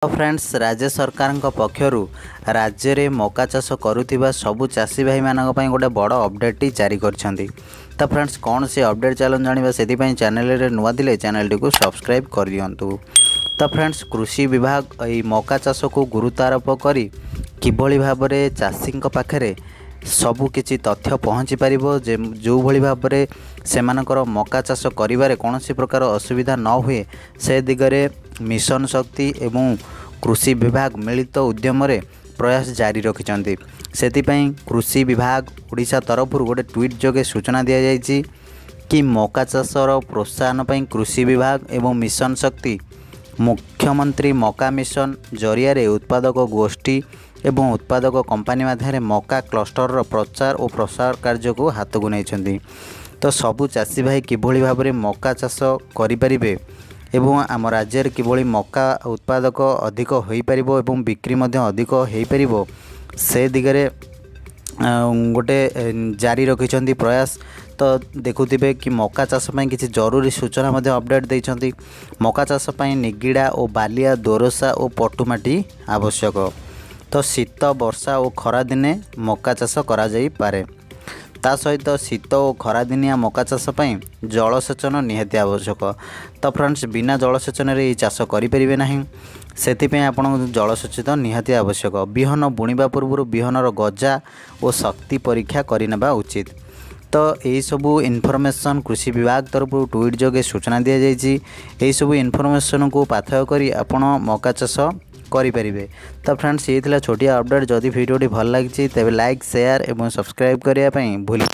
Friends, ରାଜ୍ୟ ସରକାରଙ୍କ ପକ୍ଷରୁ ରାଜ୍ୟରେ ମକା ଚାଷ କରୁଥିବା ସବୁ ଚାଷୀ ଭାଇମାନଙ୍କ ପାଇଁ ଗୋଟେ ବଡ଼ ଅପଡ଼େଟ୍ଟି ଜାରି କରିଛନ୍ତି। ତ ଫ୍ରେଣ୍ଡସ୍, କ'ଣ ସେ ଅପଡ଼େଟ୍, ଚାଲନ୍ତୁ ଜାଣିବା। ସେଥିପାଇଁ ଚ୍ୟାନେଲରେ ନୂଆ ଥିଲେ ଚ୍ୟାନେଲଟିକୁ ସବସ୍କ୍ରାଇବ୍ କରିଦିଅନ୍ତୁ। ତ ଫ୍ରେଣ୍ଡସ୍, କୃଷି ବିଭାଗ ଏଇ ମକା ଚାଷକୁ ଗୁରୁତ୍ୱ ଆରୋପ କରି କିଭଳି ଭାବରେ ଚାଷୀଙ୍କ ପାଖରେ ସବୁ କିଛି ତଥ୍ୟ ପହଞ୍ଚି ପାରିବ, ଯେ ଯେଉଁଭଳି ଭାବରେ ସେମାନଙ୍କର ମକା ଚାଷ କରିବାରେ କୌଣସି ପ୍ରକାର ଅସୁବିଧା ନ ହୁଏ, ସେ ଦିଗରେ ମିଶନ ଶକ୍ତି ଏବଂ କୃଷି ବିଭାଗ ମିଳିତ ଉଦ୍ୟମରେ ପ୍ରୟାସ ଜାରି ରଖିଛନ୍ତି। ସେଥିପାଇଁ କୃଷି ବିଭାଗ ଓଡ଼ିଶା ତରଫରୁ ଗୋଟେ ଟ୍ୱିଟ୍ ଯୋଗେ ସୂଚନା ଦିଆଯାଇଛି କି ମକା ଚାଷର ପ୍ରୋତ୍ସାହନ ପାଇଁ କୃଷି ବିଭାଗ ଏବଂ ମିଶନ ଶକ୍ତି ମୁଖ୍ୟମନ୍ତ୍ରୀ ମକା ମିଶନ ଜରିଆରେ ଉତ୍ପାଦକ ଗୋଷ୍ଠୀ ଏବଂ ଉତ୍ପାଦକ କମ୍ପାନୀ ମାଧ୍ୟମରେ ମକା କ୍ଲଷ୍ଟରର ପ୍ରଚାର ଓ ପ୍ରସାର କାର୍ଯ୍ୟକୁ ହାତକୁ ନେଇଛନ୍ତି। ତ ସବୁ ଚାଷୀ ଭାଇ କିଭଳି ଭାବରେ ମକା ଚାଷ କରିପାରିବେ ଏବଂ ଆମ ରାଜ୍ୟରେ କିଭଳି ମକା ଉତ୍ପାଦକ ଅଧିକ ହୋଇପାରିବ ଏବଂ ବିକ୍ରି ମଧ୍ୟ ଅଧିକ ହୋଇପାରିବ, ସେ ଦିଗରେ ଗୋଟେ ଜାରି ରଖିଛନ୍ତି ପ୍ରୟାସ। ତ ଦେଖୁଥିବେ କି ମକା ଚାଷ ପାଇଁ କିଛି ଜରୁରୀ ସୂଚନା ମଧ୍ୟ ଅପଡ଼େଟ୍ ଦେଇଛନ୍ତି। ମକା ଚାଷ ପାଇଁ ନିଗିଡ଼ା ଓ ବାଲିଆ, ଦୋରସା ଓ ପଟୁ ମାଟି ଆବଶ୍ୟକ। ତ ଶୀତ, ବର୍ଷା ଓ ଖରାଦିନେ ମକା ଚାଷ କରାଯାଇପାରେ। ତା ସହିତ ଶୀତ ଓ ଖରାଦିନିଆ ମକା ଚାଷ ପାଇଁ ଜଳସେଚନ ନିହାତି ଆବଶ୍ୟକ। ତ ଫ୍ରେଣ୍ଡସ୍, ବିନା ଜଳସେଚନରେ ଏହି ଚାଷ କରିପାରିବେ ନାହିଁ। ସେଥିପାଇଁ ଆପଣଙ୍କୁ ଜଳସେଚିତ ନିହାତି ଆବଶ୍ୟକ। ବିହନ ବୁଣିବା ପୂର୍ବରୁ ବିହନର ଗଜା ଓ ଶକ୍ତି ପରୀକ୍ଷା କରିନେବା ଉଚିତ। ତ ଏହିସବୁ ଇନଫର୍ମେସନ୍ କୃଷି ବିଭାଗ ତରଫରୁ ଟ୍ୱିଟ୍ ଯୋଗେ ସୂଚନା ଦିଆଯାଇଛି। ଏହିସବୁ ଇନଫର୍ମେସନ୍କୁ ପାଥେୟ କରି ଆପଣ ମକା ଚାଷ କରିପାରିବେ। ତ ଫ୍ରେଣ୍ଡସ୍, ଇଏ ଥିଲା ଛୋଟିଆ ଅପଡ଼େଟ୍। ଯଦି ଭିଡ଼ିଓଟି ଭଲ ଲାଗିଛି, ତେବେ ଲାଇକ୍, ସେୟାର ଏବଂ ସବସ୍କ୍ରାଇବ୍ କରିବା ପାଇଁ ଭୁଲି